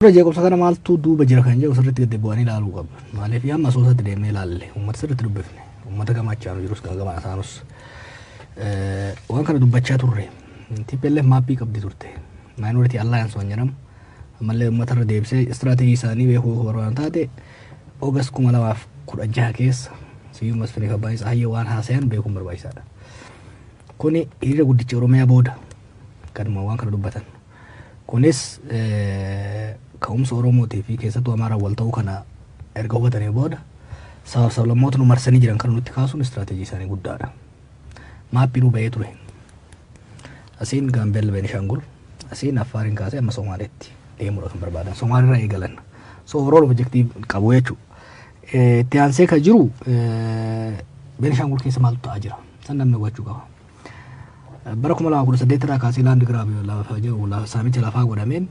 Dura jeequmsa kana maaltu duuba jira kan jedhu sirriitti gadi bu'anii ilaaluu qabu. Maaliif amma asoosatti deemnee ilaalle, uummata sirriitti dubbifne, uummata gamachaanu jirus kan gama isaanus waan kana dubbachaa turre. TPLF maappii qabdi turte. Minority Alliance waan jedhamu ammallee uummata irra deebisee istiraateejii isaanii beekuu barbaadan taate, August 2016 keessa Siyyuu Masfinii fi Abbaa Tsahaayyee waan haasayan beekuun barbaachisaadha. Kuni hiriira guddicha Oromiyaa booda kanuma waan kana dubbatan. Kunis ka'umsa Oromootii fi keessattuu Amaaraan wal ta'uu kana erga hubatanii booda, sabaaf sablammoota nu marsanii jiran kana nutti kaasuun istiraateejii isaanii guddaadha. Maappiin nu bahee ture. Asiin Gaambeella, Beenishaangul, asiin Affaariin kaasee amma Somaaleetti deemuudha kan barbaadan. Somaalirraa eegalan. So overall objective qabu jechuudha. Itti aansee kan jiru, Beenishaangul keessa maaltu ta'aa jira? San namni hubachuu qaba. Bara 2018 irraa kaasee land grab lafa jiru, saamicha lafaa godhameen,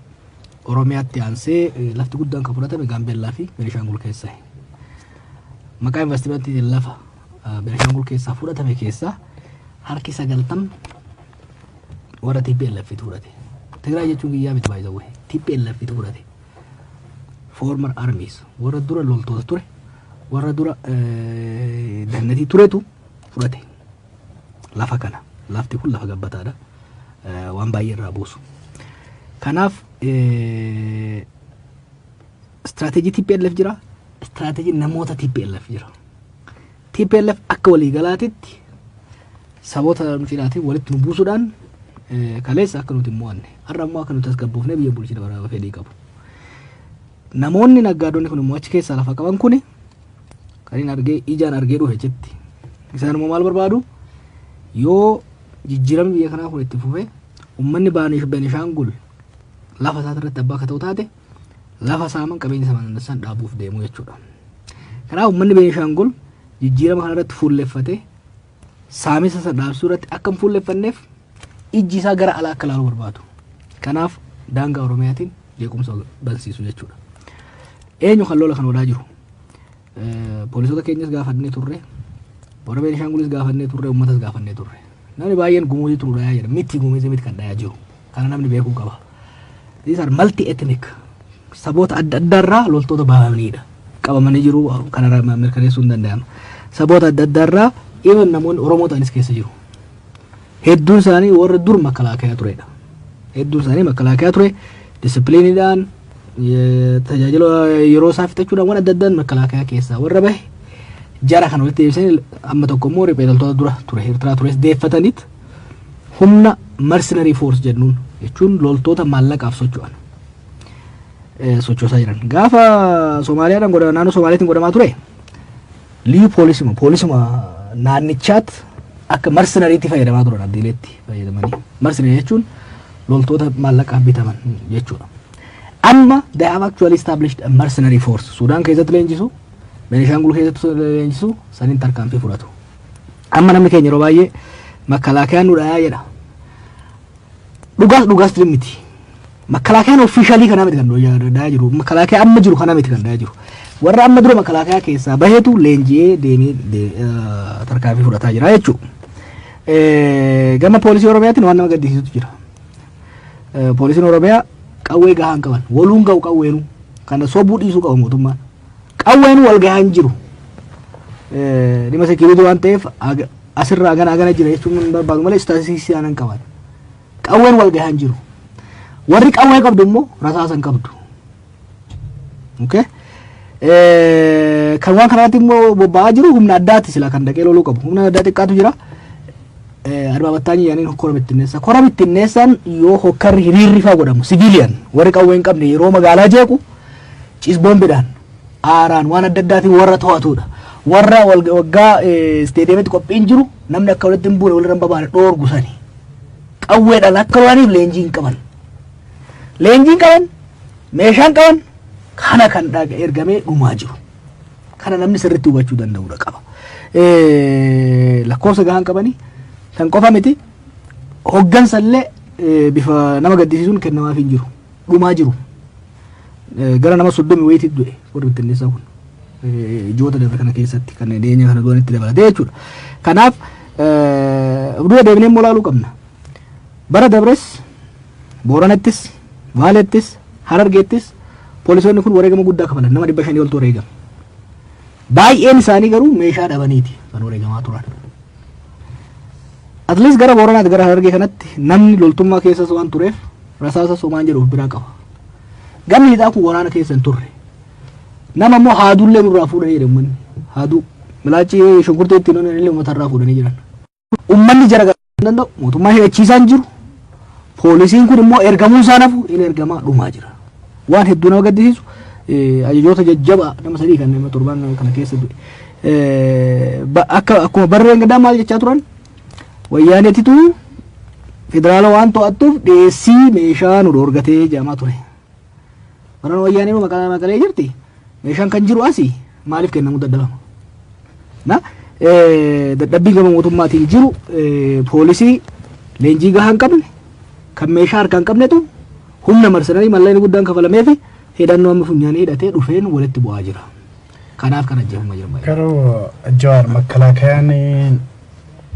Oromiyaatti aansee lafti guddaan kan fudhatame Gaambeellaa fi Beenishaangul keessa. Maqaa investimentiin lafa Beenishaangul keessaa fudhatame keessaa harki 90 warra TPLF fudhate. Tigraay jechuun kiyyaa miti, baay'ee TPLF fudhate. Former armies, warra dura loltoota ture, warra dura dannatii turetu fudhate. Lafa kana, lafti kun lafa gabbataadha. Waan baay'ee irraa buusu. Kanaaf istiraateejii TPLF jira, istiraateejii namoota TPLF jira. TPLF akka waliigalaatitti saboota nu cinaatiin walitti nu buusuudhaan, kaleessa akka nuti hin mo'anne, har'a immoo akka nuti tasgabboofnee biyya bulchina bara fedhii qabu. Namoonni naggaadonni kun immoo achi keessaa lafa qaban kuni, kan inni argee ijaan argee dhufe jetti. Isaan immoo maal barbaadu? Yoo jijjiiramni biyya kanaa kun itti fufee uummanni Beenishaangul lafa isaa irratti abbaa akka ta'u taate, lafa saaman, qabeenya saaman san dhaabuuf deemu jechuudha. Kanaaf uummanni Beenishaangul jijjiirama kana irratti fuulleffatee saamisa sana dhaabsuu irratti akka hin fuulleffanneef, ijji isaa gara alaa akka ilaalu barbaadu. Kanaaf daangaa Oromiyaatiin jeequmsa bansiisu jechuudha. Eenyu kan lola kan godhaa jiru? Poolisoota keenyas gaafannee turre, warra Beenishaangulis gaafannee turre, uummatas gaafannee turre. Namni baay'een Gumuuzii turu dhayaa jira. Miti, Gumuuzii miti kan dhayaa jiru. Kana namni beekuu qaba. These are multi ethnic. Saboota adda addaarraa loltoota bahamanidha. Qabamanii jiru, kana mirkaneessuu hin danda'amu. Saboota adda addaarraa, even namoonni Oromoo ta'anis keessa jiru. Hedduun isaanii warra dur makalaakaa turedha. Hedduun isaanii makalaakaa ture. Disipiliiniidhaan tajaajila yeroo isaa fixachuudhaan, waan adda addaan makalaakaa keessaa warra bahe, jara kana walitti deebisanii, amma tokko immoo riphee loltoota dura ture Eertiraa tures deeffataniit, humna mercenary force jennuun jechuun loltoota maallaqaaf socho'an sochoosaa jiran. Gaafa Somaaliyaadhaan godhama, naannoo Somaaliitiin godhamaa ture, liyu poolisuma naannichaat akka mercenaryitti fayyadamaa turan, abdiileetti fayyadamanii. Mercenary jechuun loltoota maallaqaaf bitaman jechuudha. Amma they have actually established a mercenary force. Suudaan keessatti leenjisu, Beenishaangul keessatti leenjisu, saniin tarkaanfii fudhatu. Amma namni keenya yeroo baay'ee makkalaakayaan nu dhayaa jedha. Dhugaas dhugaas miti. Makkalaakayaan official kanaa miti kan dhayaa jiru. Makkalaakayaa amma jiru kanaa miti kan dhayaa jiru. Warra amma dura makkalaakayaa keessaa baheetu leenji'ee deemee tarkaanfii fudhataa jira jechuudha. Gama poolisii Oromiyaatiin waan nama gaddisiisutu jira. Poolisiin Oromiyaa qawwee gahaa hin qaban. Waluun ga'u qawweenuu. Kana sobuu dhiisuu qaba mootummaan. Qawweenuu wal gahaa hin jiru. Dhimma security waan ta'eef asirraa gana agana jira jechuun hin barbaadu malee, istaatistiksii aanan qaban. Qawween wal gahaa hin jiru. Warri qawwee qabdu immoo rasaasa hin qabdu. Okay? Kan waan kanatti immoo bobba'aa jiru humna addaati, sila kan dhaqee loluu qabu. Humna addaa xiqqaatu jira. Arbaa battaanii yaaniin kora bittinneessa. Kora bittinneessaan yoo hokkarri hiriirri faa godhamu, civilian warri qawwee hin qabne yeroo magaalaa jeequ, cisboombiidhaan, aaraan, waan adda addaatiin warra to'atudha. Warra waggaa isteediyeemitti qophiin jiru namni akka walitti hin buune, walirra hin babaane dhoorgu sani. Qawweedhaan akka lolaniif leenjii hin qaban. Leenjii hin qaban, meeshaan qaban, kana kan ergamee dhumaa jiru. Kana namni sirriitti hubachuu danda'uudha qaba. Lakkoofsa gahaan qabanii kan qofa miti, hoggansa illee bifa nama gaddisiisuun kennamaaf hin jiru. Dhumaa jiru. Gara nama 30 wayiitti du'e warri bittinneessaa kun. Ji'oota dabre kana keessatti kan dhiyeenya kana du'anitti dabalatee jechuudha. Kanaaf dura deebinee immoo ilaaluu qabna. Bara dabres Booranattis, Baalettis, Harargeettis Poolisoonni kun wareegama guddaa kafalan, nama 500 oltu wareegame. Baay'een isaanii garuu meeshaa dhabaniiti kan wareegamaa turan. At least gara Booranaati, gara Harargee kanatti namni loltummaa keessas waan tureef rasaasa somaan jedhu of biraa qaba. Gamni lixaa kun waraana keessa hin turre. Nama immoo haadullee nurraa fuudhanii jedhe uummanni. Haaduu milaacii shunkurtii ittiin onne illee uummata irraa fuudhanii jiran. Uummanni jara hin danda'u, mootummaa hidhachiisaa hin jiru. Poolisiin kun immoo ergamuu isaa nafu hin ergamaa dhumaa jira. Waan hedduu nama gaddisiisu, ajajoota jajjabaa nama sadii kan nama torban kana keessa du'e. Akka akkuma barreen gadaa maal jechaa turan, wayyaaneetitu federaala waan to'attuuf dhiyeessii meeshaa nu dhoorgatee jedhamaa ture. Baran wayyaanee maqaa maqalee jirti. Meeshaan kan jiru asii maaliif kennamuu dadhabama? Na dadhabbiin gama mootummaatiin jiru, poolisii leenjii gahaa hin qabne, kan meeshaa harkaa hin qabnetu humna mercenary mallaqni guddaan kafalamee fi hidhannoo amma funyaanii hidhatee dhufeen walitti bu'aa jira. Kanaaf kan ajjeefamaa jira baay'ee. Garuu Jawaar, makkalaakayaan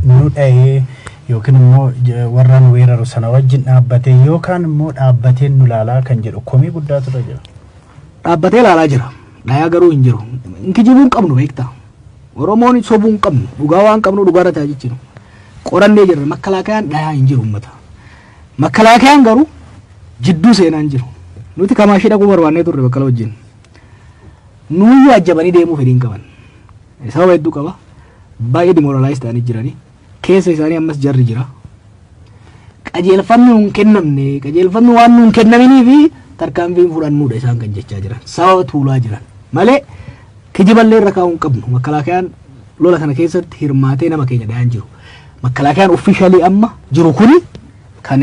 nu dhahee yookiin immoo warra nu weeraru sana wajjin dhaabbatee yookaan immoo dhaabbatee nu laalaa kan jedhu komii guddaatu irra jira. Dhaabbatee ilaalaa jira. Dhayaa garuu hin jiru. Hin kijibuu hin qabnu, beektaa. Oromoon sobuu hin qabnu. Dhugaa waan qabnu dhugaa irra ta'a. Qorannee jirra. Makkalaakayaan dhayaa hin jiru uummata. Makkalaakayaan garuu jidduu seenaa hin jiru. Nuti Kamaashii dhaquu barbaannee turre Baqqala wajjin. Nuuyyuu ajjabanii deemuu fedhii hin qaban. Sababa hedduu qaba. Baay'ee demoralize ta'anii jiranii. Keessa isaanii ammas jarri jira. Qajeelfamni nuun kennamne, qajeelfamni waan nuun kennaminii fi tarkaanfiin fudhannuudha isaan kan jechaa jiran. Sababa tuulaa jiran. Malee kijiballee irra kaa'uu hin qabnu. Makkalaakayaan lola kana keessatti hirmaatee nama keenya dhayaan jiru. Makkalaakayaan officially amma jiru kuni kan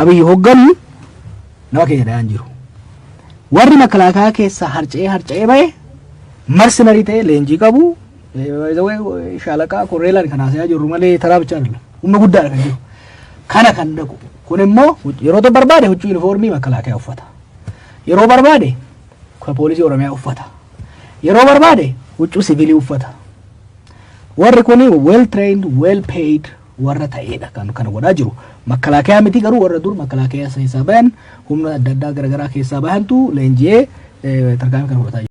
Abiyyi hoogganu nama keenya dhayaan jiru. Warri makalaakaa keessaa harca'ee harca'ee bahe mercenary ta'e leenjii qabu. Shaalaqaa korreelaan kan haasayaa jirru malee taraa bichaa dhala. Humna guddaadha kan jiru. Kana kan dhaqu. Kun immoo yeroo barbaade huccuu yuunifoormii makalaakaa uffata. Yeroo barbaade poolisii Oromiyaa uffata. Yeroo barbaade huccuu siviilii uffata. Warri kun well trained, well paid warra ta'edha kan kana godhaa jiru. Makalaakaa miti garuu, warra dur makalaakaa keessaa bahan, humna adda addaa garaagaraa keessaa bahantu leenji'ee tarkaanfii kana fudhataa jiru.